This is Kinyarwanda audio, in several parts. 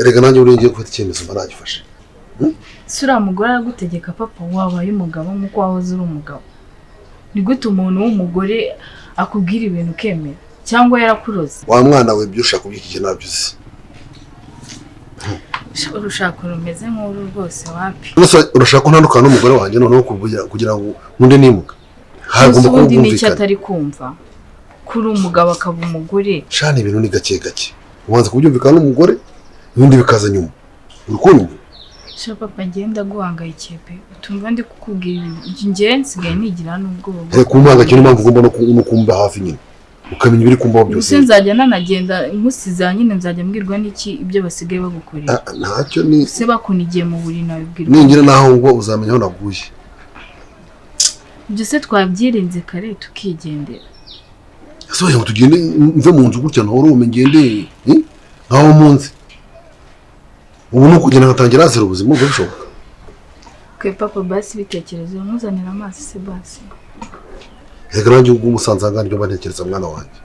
Erega nanjye buriya ngiye gufata icyemezo mba nagifashe. Si uriya mugore aragutegeka papa, wabaye umugabo nk'uko wahoze uri umugabo. Ni gute umuntu w'umugore akubwira ibintu ukemera cyangwa yarakuroze? Wa mwana we, ibyo ushaka kubyikije ntabyo uzi. Urushako rumeze nk'uru rwose wapi. Urashaka ko ntandukana n'umugore wanjye noneho kugira ngo nkunde nimuka? Hagomba kuba ubwumvikane. Atari kumva kuri umugabo akaba umugore. Shana ibintu ni gake gake. Ubanza kubyumvikana n'umugore ibindi bikaza nyuma. Uri kunyumva? Sha papa, ngenda guhangayikiye pe. Utumva ndi kukubwira ibi. Ngiye nsigaye nigira n'ubwoba. Reka umuhangayikire, niyo mpamvu ugomba no kumba hafi nyine. Ukamenya ibiri kumbaho byose. Ubuse nzajya nanagenda nkusiza nyine, nzajya mbwirwa n'iki ibyo basigaye bagukorera? Ntacyo ni. Se bakunigiye mu buriri nabibwirwa. Ningira naho ngo uzamenya aho naguye. Ibyo se twabyirinze kare tukigendera. Ese oya ngo tugende mve mu nzu gutya ntorume ngende nkaho munsi. Ubu ni ukugenda nkatangira azira ubuzima ubwo bishoboka. Kwe papa, basi bitekerezo nkuzanira amazi se basi. Reka nanjye ubwo umusanze aha ngaha mba ntekereza mwana wanjye.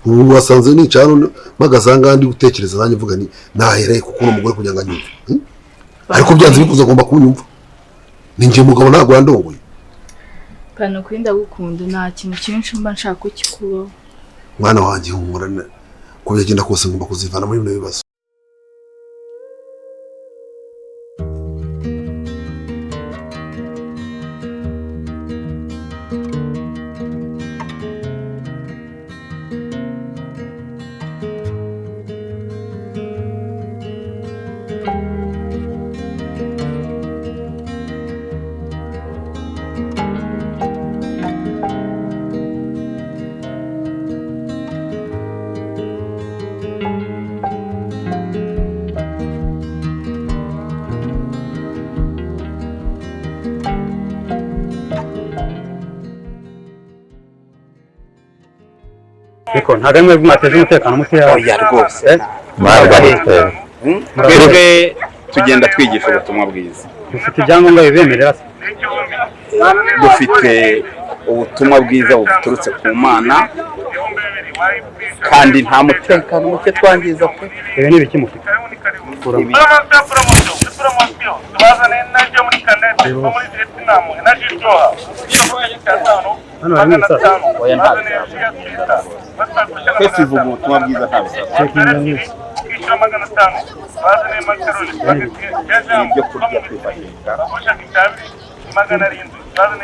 Ubu wasanze nicara hano mpagaze aha ngaha ndi gutekereza nanjye mvuga ni nahereye kuko uno mugore kugira ngo anyumve. Ariko byanze bikunze agomba kunyumva. Ni njye mugabo ntabwo yandongoye. Pano kuri ndagukunda nta kintu cyinshi mba nshaka ko kikubaho. Mwana wanjye humura, uko byagenda kose ngomba kuzivana muri bino bibazo. Niko ntabwo ari mwebwe mwateje umutekano muke? Oya rwose. Twebwe tugenda twigisha ubutumwa bwiza. Dufite ibyangombwa bibemerera se? Dufite ubutumwa bwiza buturutse ku Mana kandi nta mutekano muke twangiza pe. Ibi ni ibiki mufite? Hano harimo ibisasu. Oya nta bisasu. Twese tuvuga ubutumwa bwiza nta bisasu. Ibyo kurya twifashisha.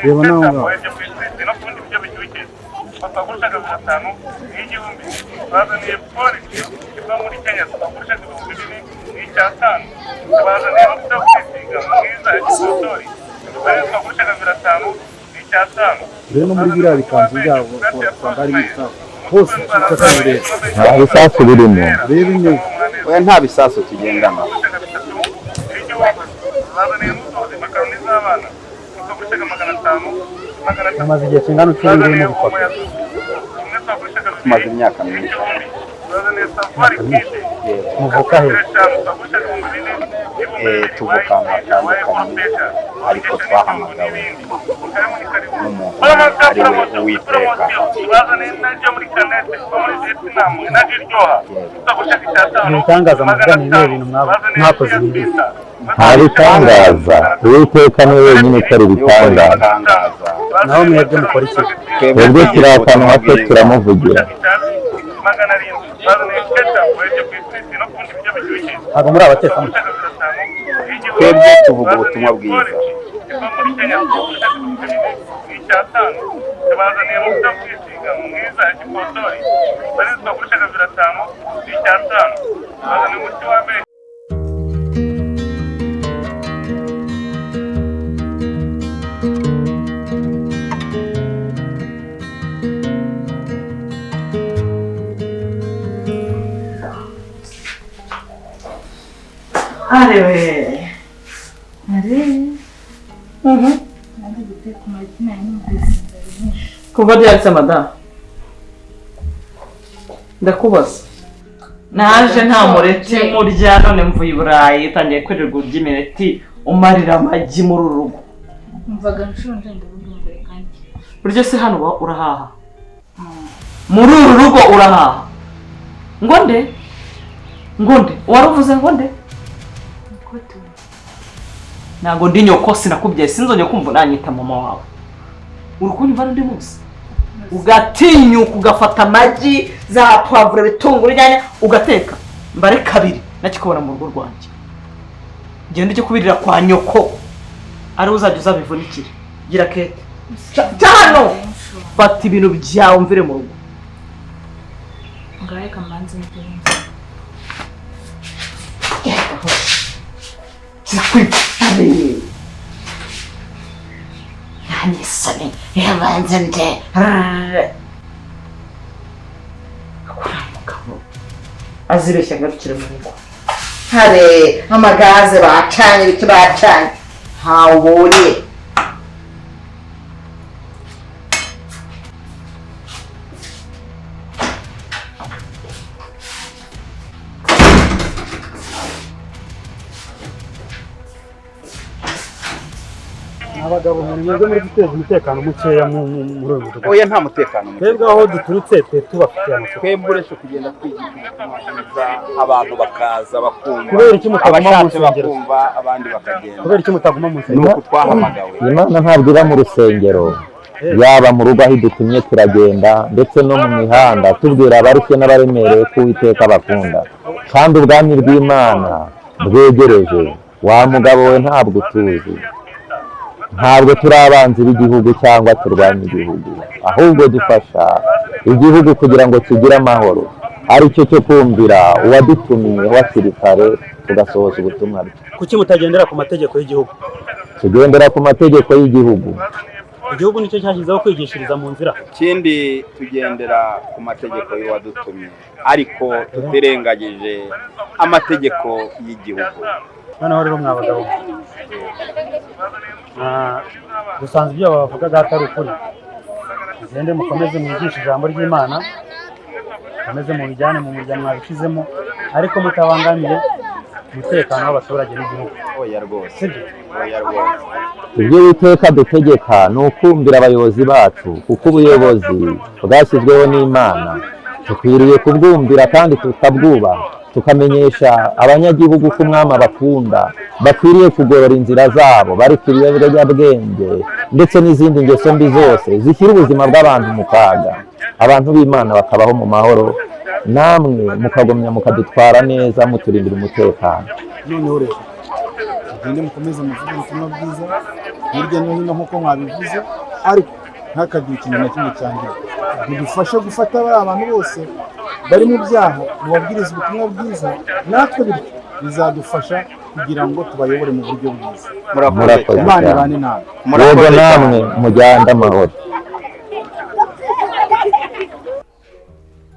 Reba nawe ngaho. Rero no muri biriya bikanzu byabo usanga harimo ibisasu hose. Nta bisasu birimo. Reba neza. Oya nta bisasu tugendana. Mumaze igihe kingana iki urimo gukora? Tumaze imyaka myinshi. Muvuka he? Tuvuka ahantu hatandukanye ariko twahamagawe n'umuntu ari we Uwiteka. Ibitangaza muvuga ni ibihe bintu mwakoze ibi? Nta bitangaza, Uwiteka ni we wenyine ukora ibitangaza. Naho mwebwe mukora iki? Twebwe turi akanwa ke turamuvugira. Ntabwo muri abatekamutwe. Twebwe tuvuga ubutumwa bwiza. Arewe. Kuva ryatse madamu ndakubaza naje nta mureti murya none mvuye i Burayi tangiye kwirirwa urya imireti umarira amagi muri uru rugo. Umvaga nshonje ndavuga ngo reka ndye. Buryo se hano uba urahaha? Muri uru rugo urahaha ngo nde? Ngonde waruvuze ngonde ntabwo ndi nyoko sinakubyaye sinzongera kumva nanyita mama wawe. Uri kunyumva n'undi munsi ugatinyuka ugafata amagi za poivre ibitunguru inyanya ugateka mbare kabiri nakikubona mu rugo rwanjye. Genda ujye kubirira kwa nyoko ari uzajya uzabivunikira. Gira kete cyano fata ibintu byawe mvire mu rugo. Ngaye kamanzi mpenzi. Nakwitabe. Nani yabanze nde. Akura mugabo. Azibeshya ngarukire mu rugo. Hare amagaze bacanye ibiti bacanye. Ntawubonye. Abagabo mwebwe muri guteza umutekano mukeya muri uyu mudugudu. Oya nta mutekano muke. Twebwe aho duturutse twe tubafitiye amakuru. Twebwe uretse kugenda twigisha abantu bakaza bakumva. Kubera iki mutaguma mu rusengero? Bakumva abandi bakagenda. Kubera iki mutaguma mu rusengero? Nuko twahamagawe. Imana ntabwo iba mu rusengero. Yaba mu rugo aho idutumye turagenda ndetse no mu mihanda tubwira abarushye n'abaremereye ko Uwiteka bakunda. Kandi ubwami bw'Imana bwegereje. Wa mugabo we ntabwo utuzi. Ntabwo turi abanzi b'igihugu cyangwa turwanya igihugu, ahubwo dufasha igihugu kugira ngo kigire amahoro, aricyo cyo kumvira uwadutumye hakiri kare tugasohoza ubutumwa bwe. Kuki mutagendera ku mategeko y'igihugu? Tugendera ku mategeko y'igihugu. Igihugu nicyo cyashyizeho kwigishiriza mu nzira. Ikindi tugendera ku mategeko y'uwadutumye, ariko tutirengagije amategeko y'igihugu. Noneho rero mwa bagabo, dusanze ibyo bavugaga atari ukuri. Mugende mukomeze mwigishe ijambo ry'Imana, mukomeze mubijyane mu muryango mwabishizemo, ariko mutabangamiye umutekano w'abaturage n'igihugu. Oya rwose, oya rwose. Ibyo Uwiteka dutegeka ni ukumvira abayobozi bacu, kuko ubuyobozi bwashyizweho n'Imana. Dukwiriye kubwumvira kandi tukabwubaha, tukamenyesha abanyagihugu ko umwami abakunda, bakwiriye kugorora inzira zabo, bareka ibiyobyabwenge ndetse n'izindi ngeso mbi zose zishyira ubuzima bw'abantu mu kaga. Abantu b'Imana bakabaho mu mahoro, namwe mukagumya mukadutwara neza muturindira umutekano. Noneho rero tugende mukomeze muvuge ubutumwa bwiza hirya no hino nk'uko mwabivuze, ariko ntihakagire ikintu na kimwe cyangira. Mudufashe gufata bariya abantu bose bari mu byaha, mubabwirize ubutumwa bwiza, natwe bityo bizadufasha kugira ngo tubayobore mu buryo bwiza. Murakoze Imana cyane. ibane namwe. Yego namwe mujyane amahoro.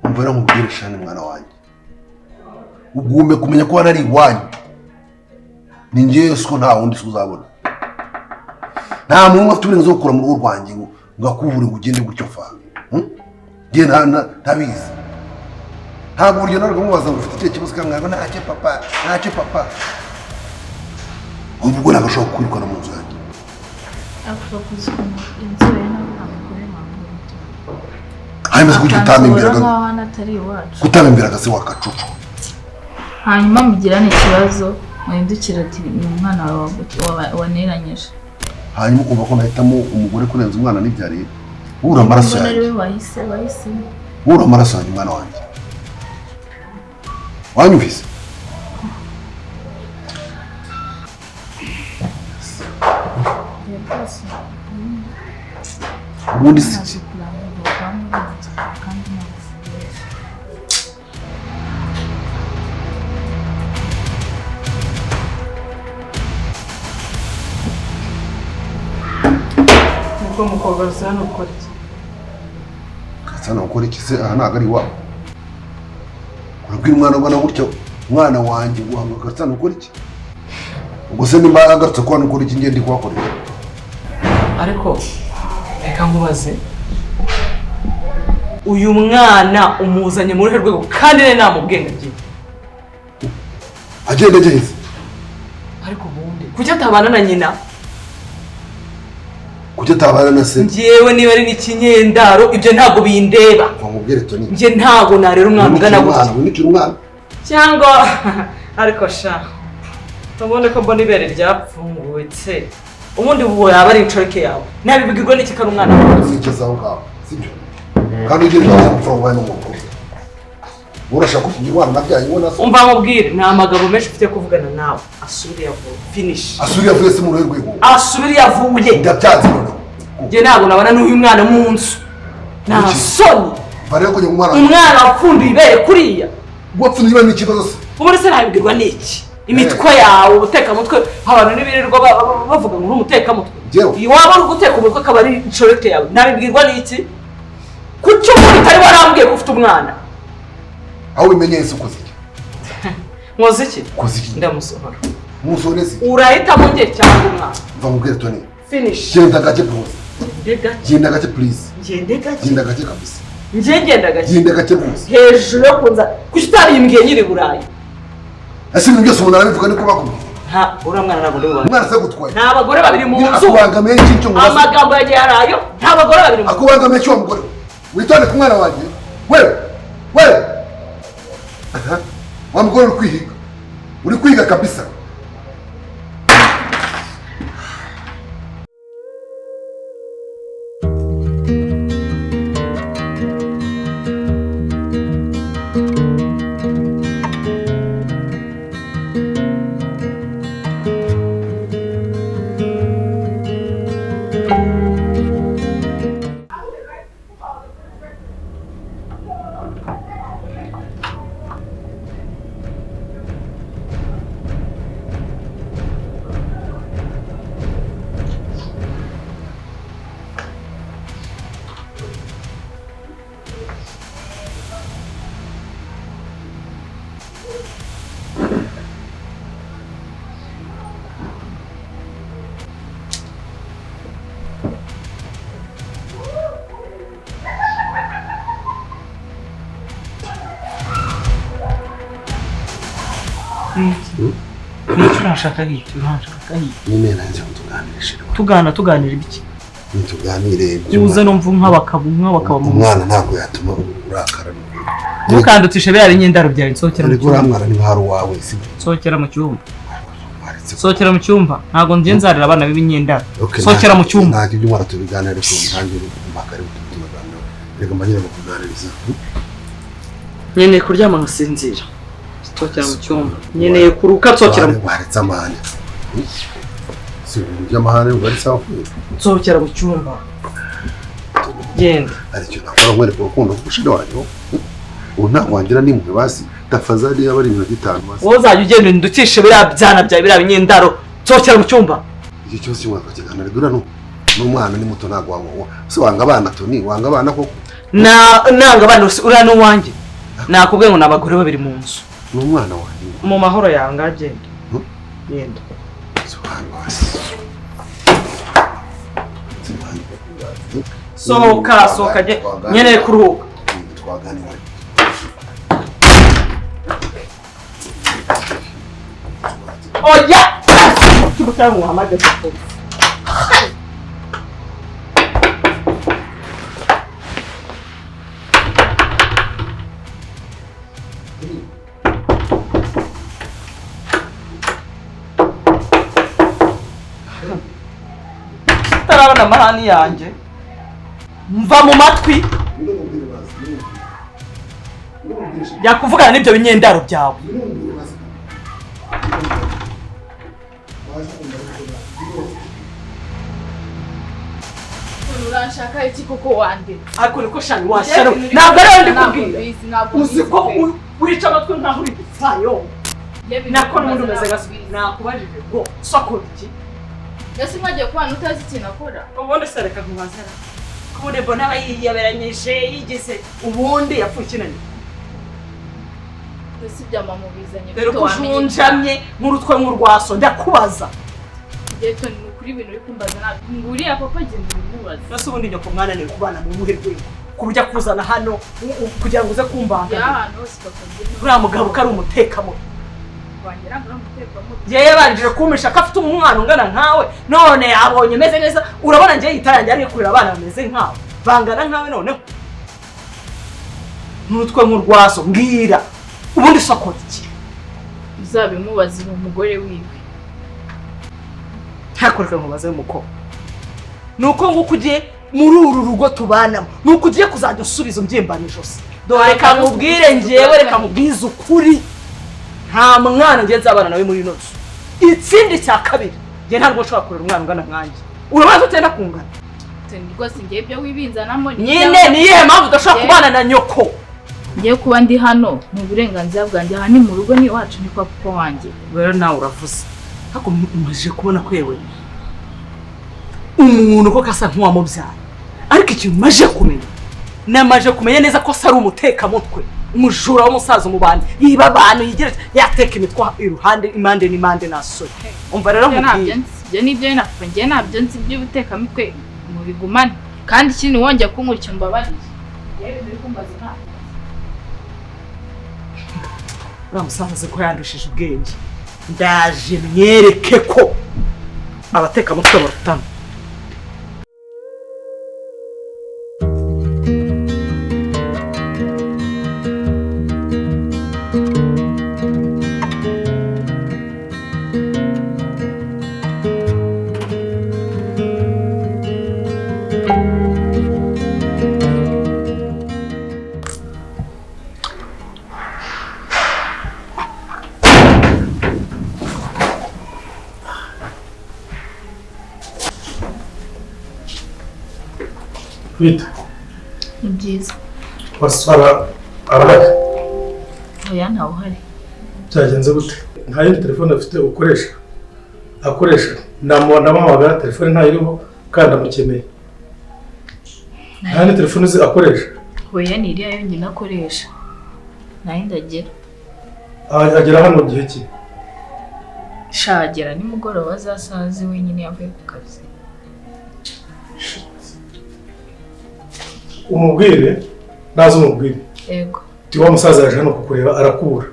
Umva nkubwire shani mwana wanjye, ugume kumenya ko hano ari iwanyu. Ni njyewe siko nta wundi uzabona. Nta muntu ufite uburenganzira bwo gukura mu rugo rwanjye ngo akubure ngo ugende gutyo fa. Njye ntabizi. Ntabwo uburyo nawe umubaza ngo ufite ikihe kibazo kandi ntacyo papa, ntacyo papa. Ubwo ntabwo ashobora kukwirukana mu nzu yanjye. Hanyuma se kuki utamimbiraga? Kutamimbiraga se wakacucu. Hanyuma mugirane ikibazo muhindukira ati ni umwana wawe waneranyije. Hanyuma ukumva ko nahitamo umugore kurenza umwana nibyariye. Ubura amaraso yanjye. Ubura amaraso yanjye mwana wanjye. Wanyumvise? Ubundi si iki? Ubwo mukobwa hano ukora iki? Hano ukora iki se? Aha ntabwo ari iwawe. Urabwira umwana ungana gutyo, umwana wanjye guhamagara hano ukora iki? Ubwo se nimba agarutse ko hano ukora iki ngiye ndi kuhakorera? Ariko reka nkubaze, uyu mwana umuzanye muri ruhe rwego kandi ne namubwenge agiye? Agenda ageze. Ariko ubundi kuki atabana na nyina? Kuki atabana na se? Njyewe niba ari n'ikinyendaro ibyo ntabwo bindeba. Mubwire Tony. Njye ntabwo narera umwana ungana gutya. Winikira umwana. Cyangwa ariko sha tubone ko mbona ibere ryapfungutse. Ubundi ubu yaba ari inshoreke yawe. Nabibwirwa n'iki kari umwana wawe? Sinigeze aho ngaho, sibyo? Kandi ugira inama y'umupfura wawe n'umukobwa. Urashaka kugira umwana nabyaye ubona se? Umva mubwire, nta magambo menshi ufite kuvugana nawe. Asubire yavuye. Finish. Asubire yavuye se mu ruhe rwego? Asubire yavuye. Ndabyanze noneho. Njye ntabwo nabona n'uyu mwana mu nzu. Nta soni. Barebe kujya mu mwana. Umwana wapfunduye ibere kuriya. Wapfunduye ibere n'ikibazo se? Ubundi se nabibwirwa n'iki? Imitwe yawe ubutekamutwe abantu n'ibirirwa bavuga ngo uri umutekamutwe. Iwaba uri guteka umutwe akaba ari inshoreke yawe. Nabibwirwa n'iki? Kuki umuntu utari warambwiye ko ufite umwana? Aho bimenyeye se ukoze iki? Nkoze iki? Ukoze iki? Ndamusohora. Musohore se? Urahitamo njye cyangwa umwana? Mva mubwire Tony. Finish. Genda gake rwose. Genda gake please. Genda gake. Genda gake kabisa. Njye ngenda gake. Genda gake rwose. Hejuru yo kunza kuki utabimbwiye nyiri Burayi? Ese ibintu byose umuntu arabivuga niko bakubwiye? Nta uriya mwana ntabwo ndi bubane. Umwana se gutwaye. Nta bagore babiri mu nzu. Akubangamiye iki cyo ngo amagambo yagiye arayo. Nta bagore babiri mu nzu. Akubangamiye iki wa mugore? Witonde ku mwana wanjye. Wewe. Wewe. Aha. Wa mugore uri kwihiga. Uri kwiga kabisa. Nyine nanjye ngo tuganire shira. Tuganira ibiki? Tuganire uze numva nk'abakaba mu umwana ntabwo yatuma urakara. Ntukandutishe biriya binyendaro byawe nsohokera mu cyumba. Mwana ni nk'ari uwawe sibyo? Nsohokera mu cyumba. Sohokera mu cyumba. Ntabwo ngiye nzarira abana b'ibinyendaro. Sohokera mu cyumba. Ntabwo ibyo umwana tubiganira ariko ntangire mpaka ari tubiganira. Reka mbanyire kukuganiriza. Nkeneye kuryama nkasinzira. Nsohokera mu cyumba. Nkeneye kuruka nsohokera mu waretse amahane. Si ibintu by'amahane ubaritse aho kwiga. Nsohokera mu cyumba. Genda. Hari icyo nakora nkwereka urukundo kushira wanjye. Ubu ntabwo wangira n'impuhwe basi tafazali yaba ari iminota 5 basi. Wowe uzajya ugenda undutishe biriya byana byawe biriya binyendaro. Nsohokera mu cyumba. Icyo cyose cy'umwana kiganira dura no n'umwana ni muto ntabwo wanga. Se wanga abana Tony, wanga abana koko? Nanga abana uriya ni uwanjye. Nakubwiye ngo ni abagore babiri mu nzu. Ni umwana wanjye. Mu mahoro yawe ngagenda. Genda. Sohoka, sohoka nkeneye kuruhuka. Twaganira. Oya! Cyangwa uhamagare polisi. Utarabona amahani yanjye. Mva mu matwi. Yakuvugana n'ibyo binyendaro byawe. Uranshaka iki koko wande? Ariko niko shani washara. Ntabwo ari ndi kubwira. Uzi ko urica amatwi nkaho uri gupfayo. Nako n'ubundi umeze nka nakubajije ngo sokora iki? Ese mwagiye kubana utazi ikintu akora? Ubundi se reka nkubaze. Kubundi mbona aba yiyaberanyije yigize ubundi yapfuye ikinani. Ese ibya mama ubizanye dore ko ujunjamye nk'urutwe nk'urwaso ndakubaza. Geto ni ukuri ibintu uri kumbaza nabi. Nguriya papa agenda ubimubaza. Nase ubundi nyoko mwana ni kubana mu buhe rwego? Ku buryo akuzana hano kugira ngo uze kumbanga. Ya hano hose papa agenda. Uriya mugabo ko ari umutekamutwe. Wangira ngo uramutekamutwe. Yewe yabanjije kumpisha ko afite umwana ungana nkawe none abonye meze neza urabona ngiye yitarangiye ari kurera abana bameze nkawe bangana nkawe noneho. N'urutwe nk'urwaso mbwira. Ubundi so akora iki? Uzabimubaze umugore wiwe. Ntakoreka nkubaze umukobwa. Nuko nguko ugiye muri uru rugo tubanamo, nuko ugiye kuzajya usubiza umbyembana ijosi. Dore reka nkubwire njyewe, reka nkubwize ukuri, nta mwana ngiye nzabana nawe muri ino nzu. Ikindi cya kabiri, njye ntabwo nshobora kurera umwana ungana nkanjye. Urabaza utenda kungana rwose ngiye ibyo wibinzanamo nyine. Ni iyihe mpamvu udashobora kubana na nyoko? Ngiye kuba ndi hano ni uburenganzira bwanjye, aha ni mu rugo, ni iwacu, ni kwa papa wanjye. Rero nawe uravuze, ariko umaze kubona ko yewe umuntu ko kasa nk'uwamubyaye. Ariko ikintu maje kumenya, namaje kumenya neza ko ari umutekamutwe, umujura w'umusaza, umubandi yiba abantu, yigeretse yateka imitwe iruhande impande n'impande nasore. Umva rero nkubwiye, ibyo nibyo napfa ngiye nabyo nzi by'ubutekamitwe mubigumane, kandi ikindi wongeye kunkurikira umbabarire. Yewe biri kumbaza nta uriya musaza ko yandushije ubwenge, ndaje mwereke ko abatekamutwe barutana. Bita. Ni byiza. Wasara arahari? Oya ntawe uhari. Byagenze gute? Nta yindi telefone afite ukoresha? Akoresha. Namuhamagara telefone ntayiriho kandi amukeneye. Nta yindi telefone uzi akoresha? Oya ni iriya yonyine akoresha. Nta yindi agira. Agera hano gihe ki? Sha agera nimugoroba za saa wenyine yavuye ku kazi. Umubwire naza umubwire. Yego. Ti wa musaza yaje hano kukureba arakubura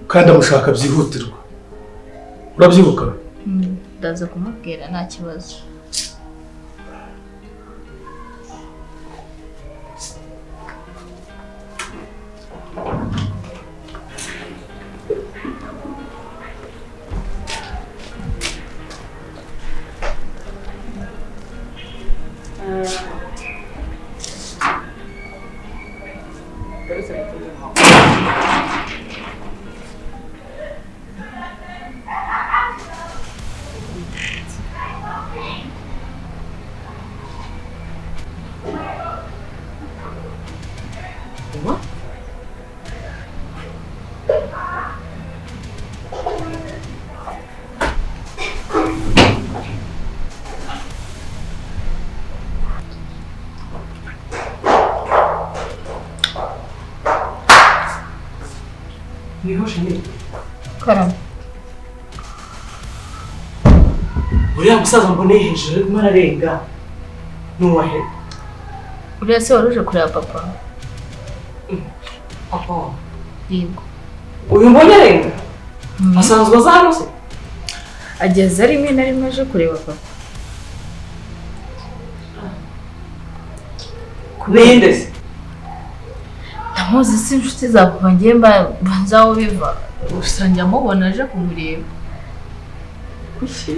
kandi amushaka byihutirwa. Urabyibuka? Ndaza kumubwira nta kibazo. Karame. Uriya musaza mboneye hejuru arimo ararenga n'uwahe? Uriya se wari uje kureba papa? Papa? Yego. Uyu mbonye arenga? Asanzwe aza hano se? Ageze rimwe na rimwe aje kureba papa. Ninde se? Ndamuzi si inshuti za papa, ngiye mbanza aho biva. Gusa njya mubona aje kumureba. Kuki?